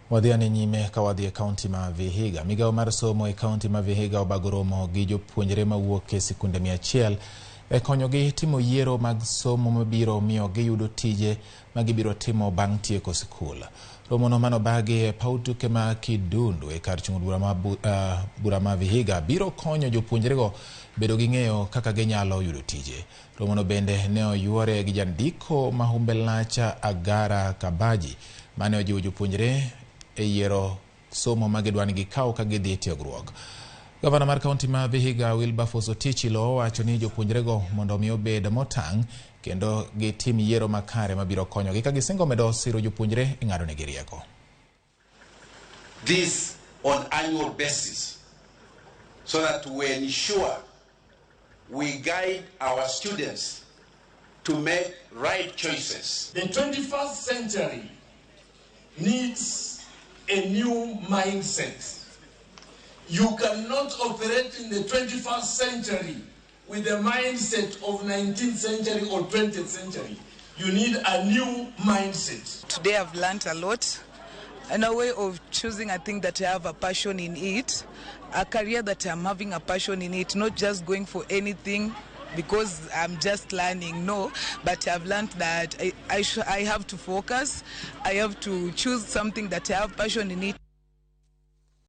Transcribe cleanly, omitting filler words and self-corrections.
Wadhi ane nyime ka wadhi e kaunti ma Vihiga. Migawo mar somo e kaunti ma Vihiga obago romo gi jopuonjre mawuok e sikunde 100 e konyogi timo yiero mag somo mabiro miyo giyudo tije ma gibiro timo bang' tieko sikul. Romono manobagi e paw tuke ma Kidundu e kar chung' bura ma, bura ma Vihiga biro konyo jopuonjrego bedo gi ng'eyo kaka ginyalo yudo tije. Romono bende ne oyuore gi jandiko ma humbe lach Agara Kabaji mane ojiwo jopuonjre e yiero somo ma gidwa ni gikaw ka gidhi e tiegruok. Gavana mar kaunti ma Vihiga Wilberforce Otichilo owacho ni jopuonjrego mondo omi obed motang' kendo gitim yiero makare mabiro konyogi ka gisingo medo siro jopuonjre e ng'ado negi rieko. This on annual basis so that we ensure we guide our students to make right choices. The 21st century needs a new mindset. You cannot operate in the 21st century with the mindset of 19th century or 20th century. You need a new mindset. Today I've learned a lot. And a way of choosing a thing that I have a passion in it, a career that I'm having a passion in it, not just going for anything because I'm just learning, no, but I've learned that I have to focus, I have to choose something that I have passion in it.